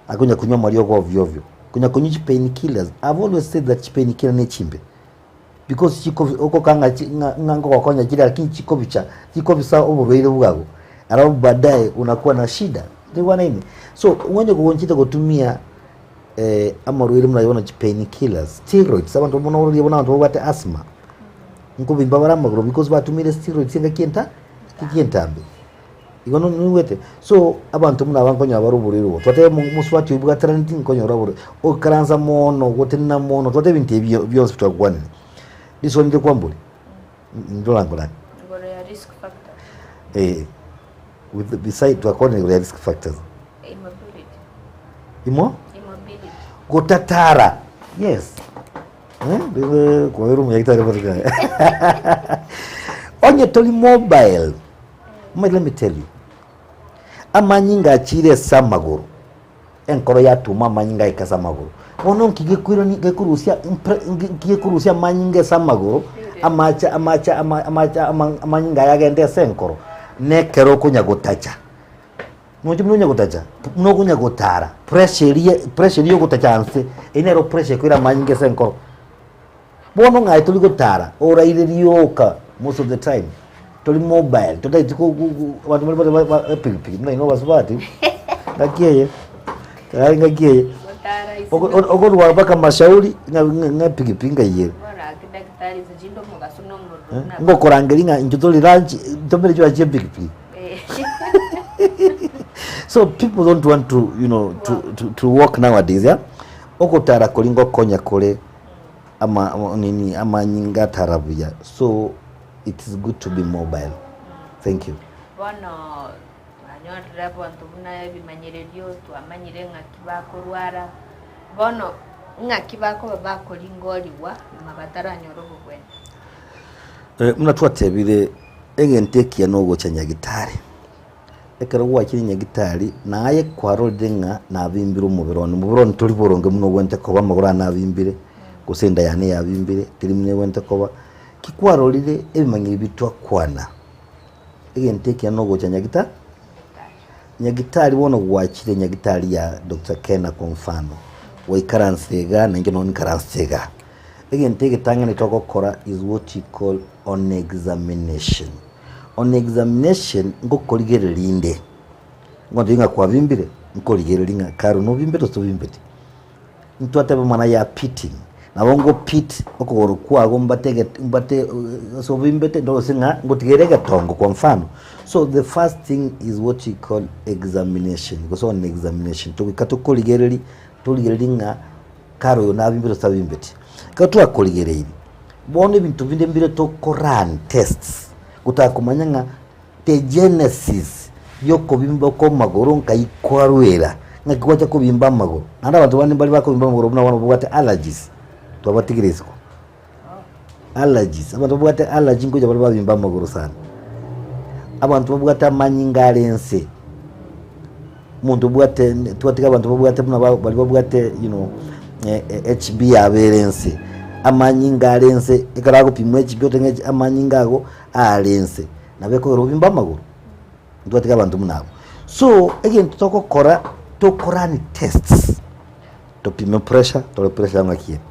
Akonya konywa amariogo ovyo ovyo, konya konywa chi pain killers, I've always said that chi pain killer ne chimbe because chiko ogoka ng'a chi ng'a ng'a ngogokonya chire lakini chikobicha chikobisa oborwaire bwago alafu baadaye unakuwa na shida ntoigwanaine? So onye goonchete gotumia amarwaire buna bono chi pain killers, steroids, abanto mono ororire bono abanto babwate asthma, nkobimba bare amagoro because batumire steroids engaki enta engaki entambe. Igo noigwete? So, abanto buna aba nkonyora bare oborwaire obo. Twateba omo omosubati oibwateraneti nkonyora oborwaire, oikaransa mono, gotenena mono, twateba ebinto ebi bionsi twakwanire. Riswali ndire kwambori, ndora nkorani. Igoro ya risk factors. Eh, with beside twakwanire igoro ya risk factors. Immobility. Imo? Immobility. Gotatara, yes. Eh, ribe kwabeire omonyagitari botuko. Onye tori mobile, Omanyete let me tell you, amanyinga achiire ase amagoro, enkoro yatuma amanyinga aika ase amagoro. Bono nki gekoirani gekorusia mpre nki nki gekorusia amanyinga ase amagoro, amache amache ama amache ama amanyinga aya agende ase enkoro, nekero okonya gotacha. Nonche buna onya gotacha, buna okonya gotara, pressure eria, pressure eria yogotacha nse, eyio nero pressure ekoira amanyinga ase enkoro. Bono ng'ai tori gotara, oraire rioka most of the time, tori mobile, totaeti ko ko ko abanto baria bare ba epikipiki buna inwe abasubati, ngaki eye, yaani ngaki eye, Gotara isiko. oko okorwa mpaka mashauri ng'a ng'a ng'a epikipiki ngai ere. Bono gaki daktari inse chinde omogaso na omorero buna Ngokorangeria ng'a intwe tori lunch, ntomere chibacha chia epikipiki. So people don't want to, you know, to, to, to walk nowadays, yeah? Ogotara kori ngokonya kore ama, ama- nini amanyinga atara buya. So it is good to be mobile. Thank you. Bono twanyorire abanto buna ebimanyererio, twamanyire ng'aki bakorwara, bono ng'aki bakoba bakoringorigwa nyuma bataranyora obobweni. Eh, buna twatebire Egento ekiya nogocha nyagitari. Ekero gwachire nyagitari, naye kwarorire ng'a nabimbire omobere one, omobere one tori boronge buna obwenerete koba, amagoro ane abimbire, gose enda yane yabimbire, teri buna ebwenerete koba. Ki kwarorire ebimanyiri ebi twakwana, egento ekiya nogocha nyagita nyagitari bono gwachire nyagitari ya Doctor Kena kwa mfano, gwaikaransire igaa nainche nonye nikaranse igaa. Egento egetang'ani togokora is what you call on examination. On examination ngokorigereria inde, ngotebi ng'a kwabimbire, nkorigereria ng'a kare nobimbete gose tobimbeti. Ntwateba amang'ana ya pitting, nabo ngo pit okogoro kwago mbate eget mbate ase obimbete ndore gose ng'a ngotigere egetongo kwa mfano. So the first thing is what you call examination gose on examination, togoika tokorigereria, torigereria ng'a Kare oyo nabimbete gose tabimbeti. Ekero twakorigereirie, bono ebinto binde mbire toko run tests, gotaka komanya ng'a the genesis yokobimba kwa amagoro nkai kwarwera, ng'aki gwacha kobimba amagoro. Naende abanto bande mbare bakobimba amagoro buna bono babwate allergies, twabatigire isiko. Allergies, abanto babwate allergy nkocha bare babimba amagoro sana. Abanto babwate amanyinga are nse, omonto obwate twatiga abanto babwate buna ba baria babwate you know HB yabo ere nse, amanyinga are nse, ekero agopimwa HB oteba ng'a amanyinga ago are nse, nabo ekogera obimbe amagoro, ntwatiga abanto buna abwo. So, egento togokora, tokorani tests, topime pressure, tore pressure yago ng'aki ere.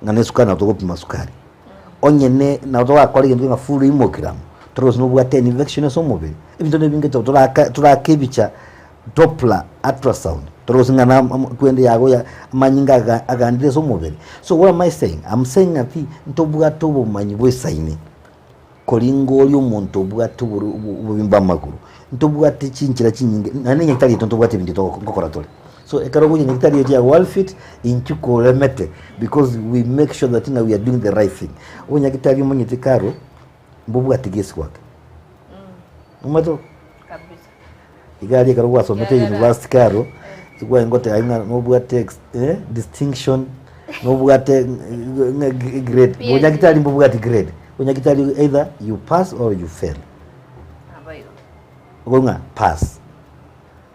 ng'a nesukari nabo togopima sukari, onye ne nabo togakora egento ng'a full hemogram, tore gose nobwate infection ase omobere, ebinto na ebinge to toraka torake ebicha, doppler ultrasound, tore gose ng'a na amo kwende yago ya amanyinga aga agandire ase omobere. So what am I saying? I'm saying ng'a pi ntobwate obomanyi bwesaine. Koringoria omonto obwate oboro obobimba amagoro, ntobwate chinchera chinyinge, naende nyagetari yaito ntobwate ebinto togo ngokora tore. So ekero ogocha nyagetari yaito ya Worldfit, intwe koremete because we make sure that ng'a we are doing the right thing. Obonyagetari omanyete karo, mbobwati guess work. Omanyete bo? Kabisa. Iga aria ekero gwasomete university karo, ekwarenge goteba ng'a nobwate ex eh distinction, nobwate ng'a grade, bonyagitari mbobwati grade, bonyagitari either you pass or you fail. Okobua ng'a pass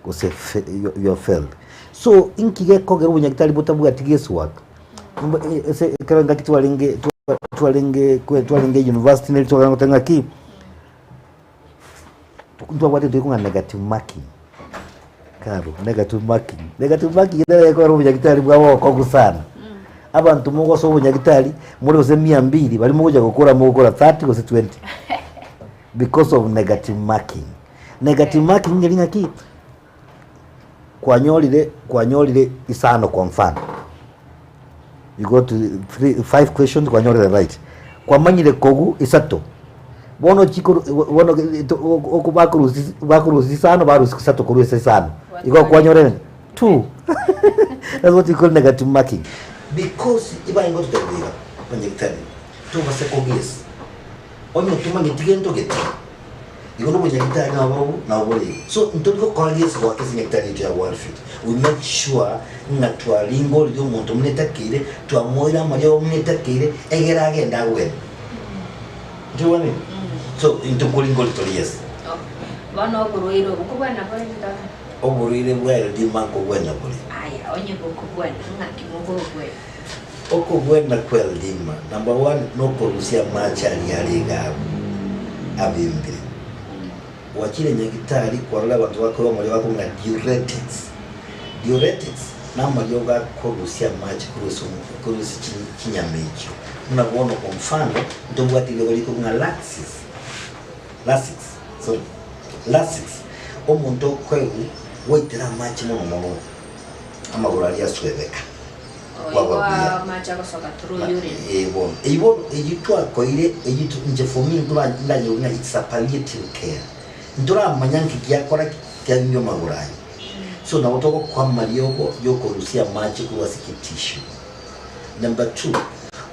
gose fail you have failed. So inki gekogera obonyagitari botabwati guess work, ase ekero engaki twarenge twarenge twarenge university neri twagenda goteba ng'aki. Ntwabwate egento gekong'a negative marking, karo negative marking, negative marking nero ekogera obonyagitari bwaba obokongu sana. Abanto mogosoa obonyagitari, more gose mia mbili, baria mogocha gokora mogokora 30 gose 20 because of negative marking. Negative marking neri ng'aki, kwanyorire kwanyorire isano kwa mfano, you got three five questions kwanyorire right, kwamanyire kogu isato, bono chikoru bono oko bakorusia bakorusia isano barusia isato korwa ase isano, igo kwanyorire two that's what you call negative marking. Because ebarenge gototebia iga abanyagitari tobase koguess onye otomanyeti gento gete. Igo nobonyagitari naborobwo nabo bore igo. So ntori gokora gese goaka ase nyagitari yaito ya Worldfit. We make sure ng'a twaringorire omonto buna etakeire, twamoire amariogo buna etakeire, egere agende agwene. Ntoigwanire? So intwe nkoringori tore yes. Bono oborwaire obo nkobwena bore tata? Oborwaire bwa Eldima nkobwena bore. Aya, onye gokobwena, ng'aki mokobwena? Okobwena kw'eldima, number one, nokorusia amache aria are iga abwo abimbire. Gwachire nyagitari kwarora abanto bakoigwa amariogo akobua ng'a diuretics. Diuretics namariogo akorusia amache korwa ase omo korwa ase chinyama echio. Buna bono kwa mfano, ntobwate eriogo rikorwa ng'a laxis, lasix, sorry, lasix, omonto okoegwa gwaitera amache mono mono amagoro aria aswebeka. Igo amache agosoka through urine. Ee bono, eyio bono eyio twakoire eyio to inche for me ntora ndanyore ng'a it's a palliative care. Ntoramanya nki giakora ki kiabimbia amagoro aye. So nabo togokoa amariogo yokorusia amache korwa ase ketissue. Number two,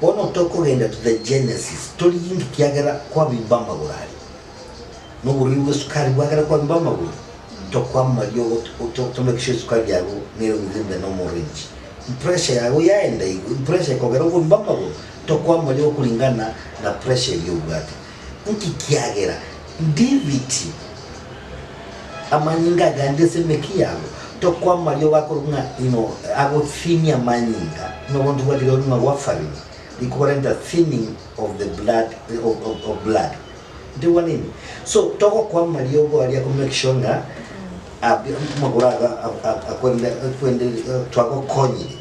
bono tokogenda to the genesis, torigie nki kiagera kwabimba amagoro aria. Noborwaire bwa esukari bwagera kwabimba amagoro, tokoa amariogo to to make sure esukari yago nere within the normal range. Pressure yago yaenda igoro, pressure ekogera okobimba amagoro, tokoa amariogo kulingana na pressure eria obwate. Nki kiagera? Ndiviti amanyinga agande ase emeki yago, tokoa amariogo akorokwa ng'a you know agothinia amanyinga, buna bono tobwate rirorio ng'a warfarin, rikorenta thinning of the blood of of of blood. Ntigwanini? So togokoa amariogo aria ko make sure ng'a amagoro aga akwende akwende twagokonyire.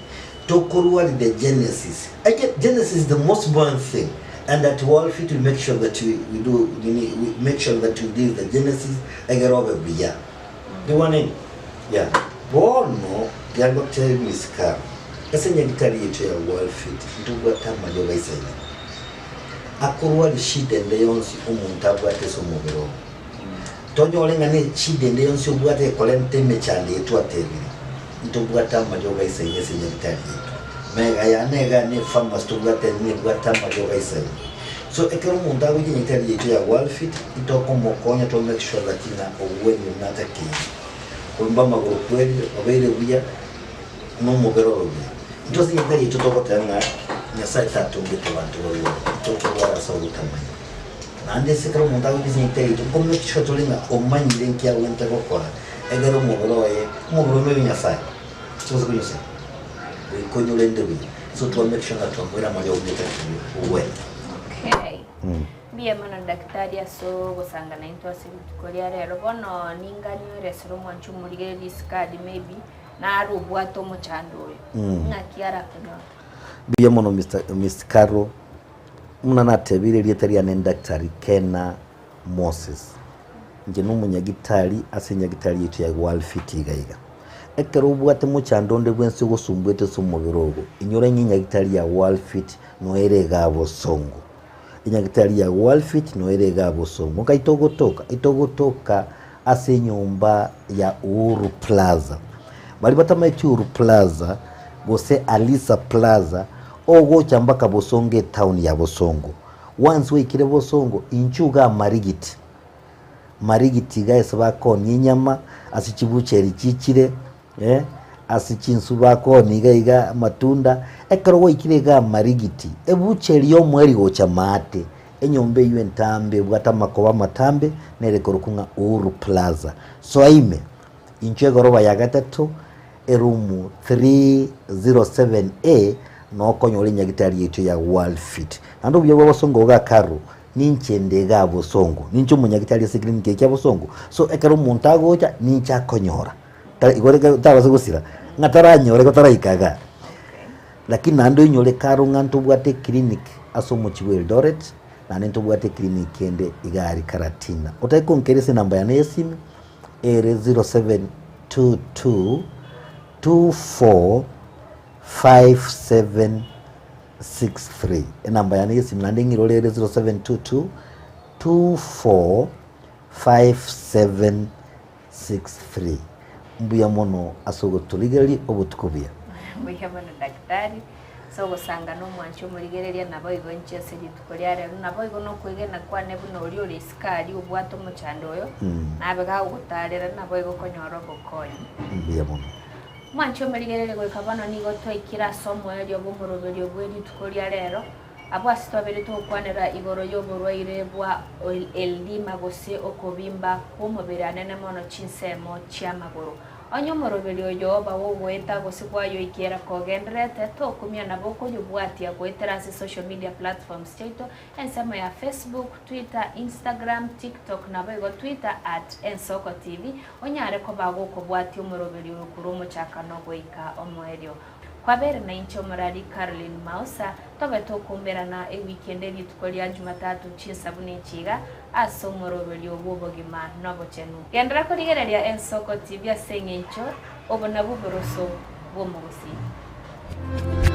Tokorwari the genesis. Eke genesis is the most important thing and at World Fit we make sure that we, we do nini we make sure that we deal the genesis egere obe buya. Ntigwanini? Yeah. Bono tiangotebia Miss Caro, ase nyagitari yaito ya World Fit ntobwate amariogo aisaine. Akorwa rishida ende yonsi omonto abwate ase omobere oo. Tonyore ng'a neshida ende yonsi obwate ekorenta emechando eye twatebire, ntobwate amariogo aisaine ase enyagitari yaito. Mega yane igaa ne epharmacy tobwate nebwate amariogo aisaine. So ekero omonto agocha enyagitari yaito ya Worldfit, ntokomokonya to make sure that ng'a ogwenire buna atakeire. Korwa amagoro kwerire, obeire buya, nomobere ore buya. Intwe ase enyagitari yaito togoteba ng'a Nyasae tatongete abanto barware, tokorwara ase ogotamanya. Naende ase ekero omonto agoika ase enyagitari yaito, nko make sure tore ng'a omanyire nki agwenerete gokora, egere omobere oye, omobere oye noyo Nyasae, tobasa konyosira, goika onyorende buya. So twa make sure ng'a twamoire amariogo buya tari ogwena. Okay. Mbuya mono daktari ase ogosanga naintwe ase rituko ria rero. Bono ninganyoeresere omwancho omorigereria risikadi maybe nare obwate omochando oyo, ng'aki arakonyore? Mbuya mono Mister Miss Carol, buna natebire erieta riane Daktari Kena Moses. Inche nomonyagitari ase enyagitari yaito ya World-Fit iga iga. Ekero obwate mochando onde bwensi ogosumbuete ase omobere ogo, inyora ng'a enyagitari ya World-Fit noere igaa bosongo. Enyagitari ya World-Fit noere igaa bosongo. Nkai togotoka? Etogotoka ase enyomba ya Uhuru Plaza. Baria batamaeti Uhuru Plaza gose Alisa Plaza, ogocha mpaka Bosongo etown ya Bosongo. Once waikire Bosongo, inchuo igaa Marigiti. Marigiti iga ase bakoonia enyama, ase chibucheri chichire, eh, ase chinsu bakoonia iga iga amatunda. Ekero gwaikire igaa Marigiti, ebucheri ya omoerio gocha maate, enyomba eywo entambe ebwate amakoba amatambe, nere ekorokwa ng'a Uhuru Plaza. Soa ime, inchuo egoroba ya gatato, eroom 307A, nokonyora enyagitari yaito ya World Fit. Naende obuya bwa bosongo iga Karo, ninche inde igaa bosongo, ninche omonyagitari ase eclinic eke ya bosongo, so ekero omonto agocha, ninche akonyora. Igo reke tabasa gosira, ng'a taranyore igo taraika igaa. Lakini naende oinyore kare ng'a ntobwate eclinic ase omochie bwa Eldoret, naende ntobwate eclinic ende iga aria Karatina. Otake konkeria ase enamba yane ya esimu, ere 0722 2457 63. Enamba yane ya esimu naende ng'irore ere 0722 2457 63. Mbuya mono ase ogotorigereria obotuko obuya. Mbuya mono daktari, ase ogosanga na omwanchi omorigereria naboigo inche ase rituko ria rero naboigo nokwegena kwane buna oria ore isiko aria obwate omochando oyo nabe gagogotarera naboigo okonyora obokonyi. Mbuya mono. Omwanchi omorigereria goika bono nigo twaikire ase omoerio bw'omoroberio bwe rituko ria rero, Abwo ase twabeire togokwanera igoro y'oborwaire bwa eldima gose okobimba kw'omobere anene mono chinsemo chi'amagoro. Onye omoroberio oyo oba gogoeta gose gwayoikera kogendererete, tokumia nabo okoyobwatia goetera ase social media platforms chiaito, ensemo ya Facebook, Twitter, Instagram, TikTok naboigo Twitter at Ensoko TV, onyare koba gokobwatia omoroberio oyo korwa omochakano goika omoerio. Kwabeire nainche omorari Caroline Mausa, tobe tokoumberana ewiki ende rituko ria Jumatatu chinsa buna echi iga, ase omoroberio bw'obogima nobochenu. Genderera korigereria Ensoko TV ase eng'encho obo nabwo oboroso bw'omogusii.